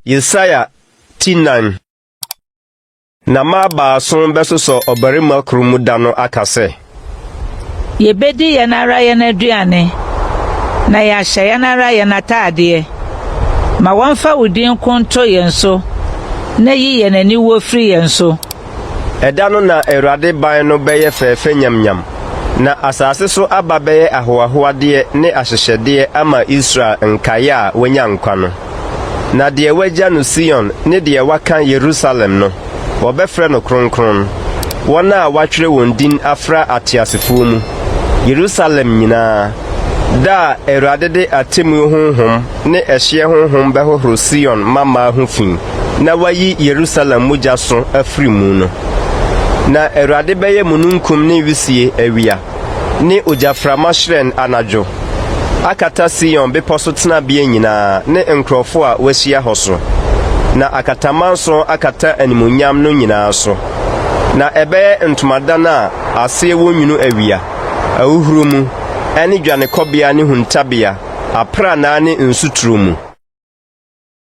Yesaia ti nan. Na mmaa baason bɛsosɔ ɔbarima koro mu da no aka sɛ. Yebedi yɛn ara yɛn aduane, na yɛahyɛ yɛn ara yɛn ataadeɛ. Ma wɔmfa wo din nko nto yɛn so, na yi yɛn aniwuo firi yɛn so. Ɛda no na Awurade ban no bɛyɛ fɛɛfɛ nyamnyam, na asase so aba bɛyɛ ahoahoadeɛ ne ahyehyɛdeɛ ama Israel nkaeɛ a wɔanya nkwa no. Na deɛ wɔagya no Sion ne deɛ waka Yerusalem no, wɔbɛfrɛ no kronkron, wɔn a wɔatwerɛ wɔn din afra ateasefoɔ mu, Yerusalem nyinaa, da a Awurade de atemmuo honhom ne ɛhyeɛ honhom bɛhohoro Sion mmammaa ho fi, na wayi Yerusalem mogya so afiri mu no. Na Awurade bɛyɛ mununkum ne wisie awia, ne ogyaframa hyerɛn anadwo, akata Sion bepɔ so tenabea nyinaa ne nkurɔfo a wɔahyia hɔ so, na akatamanso akata animuonyam no nyinaa so. Na ɛbɛyɛ ntomadan a aseɛ wɔ nwunu awia, ahuhuro mu, ɛne dwanekɔbea ne huntabea, aprannaa ne nsuturo mu.